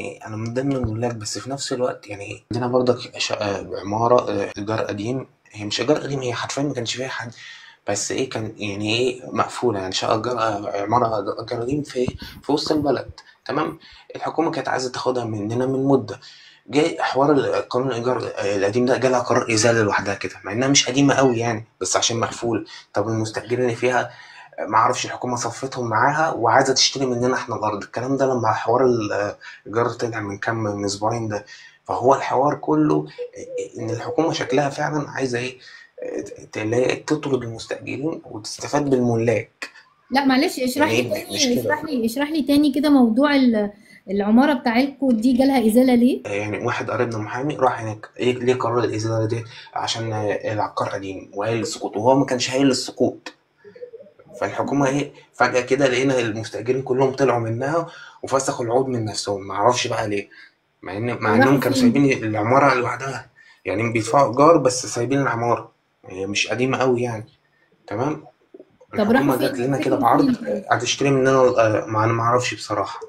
انا من ضمن الملاك، بس في نفس الوقت يعني عندنا برضك عمارة ايجار قديم. هي مش ايجار قديم، هي حرفيا ما كانش فيها حد، بس ايه كان يعني ايه مقفولة، يعني شقه ايجار، عمارة ايجار قديم في وسط البلد. تمام. الحكومة كانت عايزه تاخدها مننا من مده. جاي حوار قانون الايجار القديم ده، جالها قرار ازالة لوحدها كده، مع انها مش قديمة قوي يعني، بس عشان مقفول. طب المستاجرين اللي فيها ما اعرفش الحكومة صفتهم معاها وعايزه تشتري مننا احنا الارض. الكلام ده لما حوار الايجار طلع من كام، من اسبوعين ده. فهو الحوار كله ان الحكومة شكلها فعلا عايزه ايه، تطرد المستاجرين وتستفاد بالملاك. لا معلش، اشرح يعني لي ايه مش تاني، كده؟ اشرح لي تاني كده موضوع العمارة بتاعتكم دي جالها إزالة ليه؟ يعني واحد قريبنا محامي راح هناك، ايه ليه قرار الازالة دي؟ عشان العقار قديم وهي للسقوط، وهو ما كانش هايل للسقوط. فالحكومة ايه، فجاة كده لقينا المستاجرين كلهم طلعوا منها وفسخوا العقود من نفسهم، ما اعرفش بقى ليه، مع وراحوا انهم كانوا فين؟ سايبين العمارة لوحدها. يعني بيدفعوا ايجار بس سايبين العماره، هي مش قديمة قوي يعني. تمام. طب راحوا الحكومة جت فين؟ لنا كده سكنوا بعرض فين طيب؟ هتشتري مننا ما انا ما اعرفش بصراحه.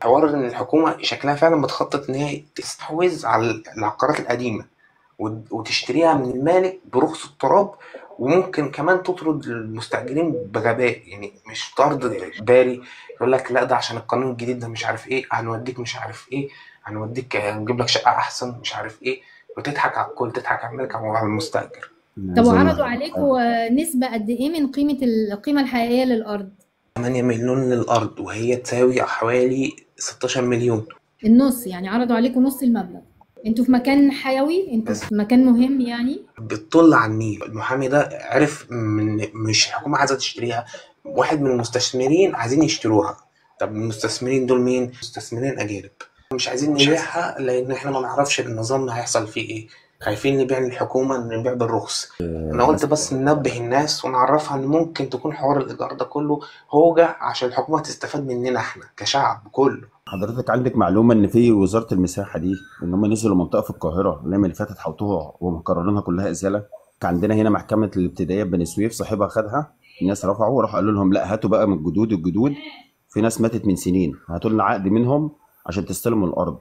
حوار ان الحكومة شكلها فعلا بتخطط ان هي تستحوذ على العقارات القديمة وتشتريها من المالك برخص التراب، وممكن كمان تطرد المستأجرين بغباء، يعني مش طرد باري. يقول لك لا ده عشان القانون الجديد ده مش عارف ايه، هنوديك مش عارف ايه، هنوديك هنجيب لك شقة احسن مش عارف ايه، وتضحك على الكل، تضحك على المالك وعلى المستأجر. انا طب عايز اقول وعرضوا لحضرتك عليكم حاجة. نسبة قد إيه من قيمة القيمة الحقيقية للأرض؟ 8 مليون للأرض، وهي تساوي حوالي 16 مليون. النص يعني، عرضوا عليكم نص المبلغ. انتوا في مكان حيوي، انتوا بس في مكان مهم يعني. بتطل على النيل. المحامي ده عرف من مش الحكومة عايزة تشتريها، واحد من المستثمرين عايزين يشتروها. طب المستثمرين دول مين؟ مستثمرين أجانب، مش عايزين نبيعها لأن احنا ما نعرفش النظام هيحصل فيه ايه، خايفين نبيع للحكومة، نبيع بالرخص. أنا قلت بس بس ننبه الناس ونعرفها إن ممكن تكون حوار الإيجار ده كله هوجة عشان الحكومة تستفاد مننا احنا كشعب كله. حضرتك عندك معلومة ان في وزارة المساحة دي ان هم نزلوا منطقة في القاهرة الايام اللي فاتت حوطوها ومقررينها كلها ازالة؟ كان عندنا هنا محكمة الابتدائية بني سويف صاحبها خدها، الناس رفعوا وراحوا قالوا لهم لا هاتوا بقى من الجدود، الجدود في ناس ماتت من سنين، هاتوا لنا عقد منهم عشان تستلموا الارض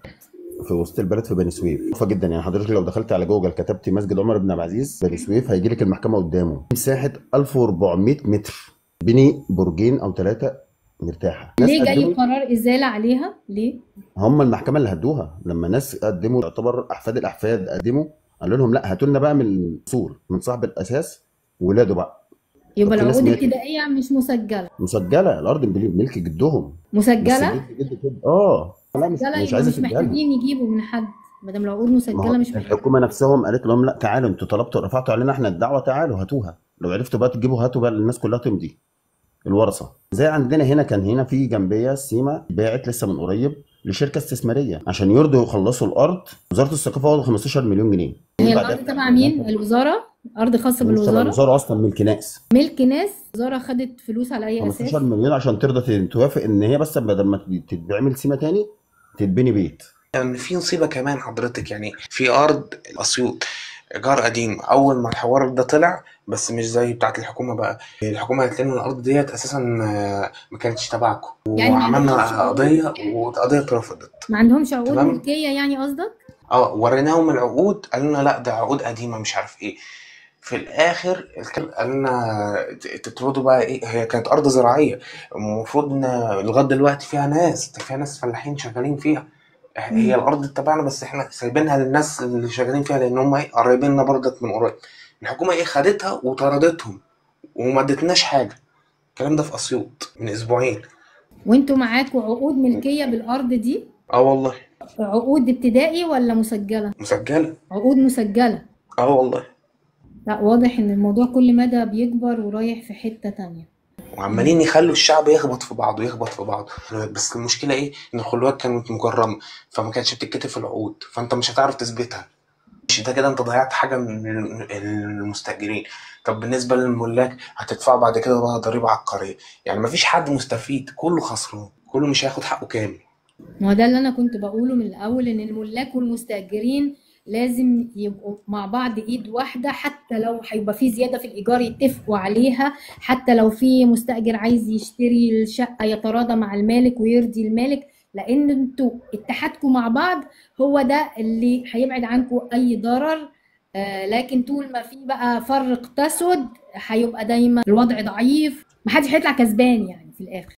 في وسط البلد في بني سويف. معروفة جدا يعني، حضرتك لو دخلت على جوجل كتبت مسجد عمر بن عبد العزيز بني سويف هيجي لك المحكمة قدامه. مساحة 1400 متر، بني برجين او ثلاثة مرتاحة. ناس ليه جاي قدموا، قرار إزالة عليها؟ ليه؟ هم المحكمة اللي هدوها لما ناس قدموا، يعتبر احفاد الاحفاد قدموا، قالوا لهم لا هاتوا لنا بقى من الاصول، من صاحب الاساس ولاده بقى. طب يبقى في ناس العقود ماتت ابتدائية مش مسجلة. مسجله الارض ملك جدهم، بس مسجلة؟ جد جد كده اه لا مش مسجلة مش يبقى عايزه مش تديها لهم. محتاجين يجيبوا من حد، ما دام العقود ما مسجلة هو مش محتاجين. الحكومة نفسهم قالت لهم لا تعالوا انتوا طلبتوا رفعتوا علينا احنا الدعوة، تعالوا هاتوها، لو عرفتوا بقى تجيبوا هاتوا بقى الناس كلها تمضي الورثة. زي عندنا هنا، كان هنا في جنبيه السيما باعت لسه من قريب لشركة استثمارية عشان يرضوا يخلصوا الارض. وزارة الثقافة واخده 15 مليون جنيه. هي بعدها الأرض تبع مين؟ الوزارة؟ أرض خاصة مش تبع بالوزارة؟ الوزارة اصلا، ملك ناس. ملك ناس؟ الوزارة خدت فلوس على أي 15 أساس؟ مليون عشان ترضى توافق ان هي بس بدل ما تتعمل سيما تاني تتبني بيت. يعني في نصيبة كمان حضرتك، يعني في أرض أسيوط إيجار قديم، أول ما الحوار ده طلع، بس مش زي بتاعة الحكومة بقى. الحكومة قالت لنا الأرض ديت أساسا ما كانتش تبعكم، يعني ما وعملنا عندهمش عقود؟ قضية والقضية اترفضت. ما عندهمش عقود تمام. ملكية يعني قصدك؟ اه وريناهم العقود، قالوا لنا لا ده عقود قديمة مش عارف ايه. في الاخر قالوا لنا تطردوا بقى ايه، هي كانت ارض زراعية، المفروض ان لغاية دلوقتي فيها ناس، فيها ناس فلاحين شغالين فيها. هي مم. الارض تبعنا بس احنا سايبينها للناس اللي شغالين فيها، لان هم ايه قرايبيننا برضك من قريب. الحكومة ايه خدتها وطردتهم وما ادتناش حاجة. الكلام ده في اسيوط من اسبوعين. وانتوا معاكوا عقود ملكية بالأرض دي؟ اه والله. عقود ابتدائي ولا مسجلة؟ مسجله. عقود مسجلة. اه والله. لا واضح ان الموضوع كل مدى بيكبر ورايح في حتة تانية. وعمالين يخلوا الشعب يخبط في بعضه يخبط في بعضه. بس المشكلة ايه، ان الخلوات كانت مجرمه فما كانتش بتتكتب في العقود، فانت مش هتعرف تثبتها. مش ده كده انت ضيعت حاجة من المستاجرين. طب بالنسبة للملاك هتدفعوا بعد كده بقى ضريبة عقارية، يعني مفيش حد مستفيد، كله خسران، كله مش هياخد حقه كامل. ما هو ده اللي انا كنت بقوله من الاول، ان الملاك والمستاجرين لازم يبقوا مع بعض ايد واحدة، حتى لو هيبقى في زيادة في الايجار يتفقوا عليها، حتى لو في مستاجر عايز يشتري الشقة يتراضى مع المالك ويرضي المالك. لان انتوا اتحادكم مع بعض هو ده اللي هيبعد عنكم اي ضرر. لكن طول ما في بقى فرق تسد هيبقى دايما الوضع ضعيف، محدش هيطلع كسبان يعني في الاخر.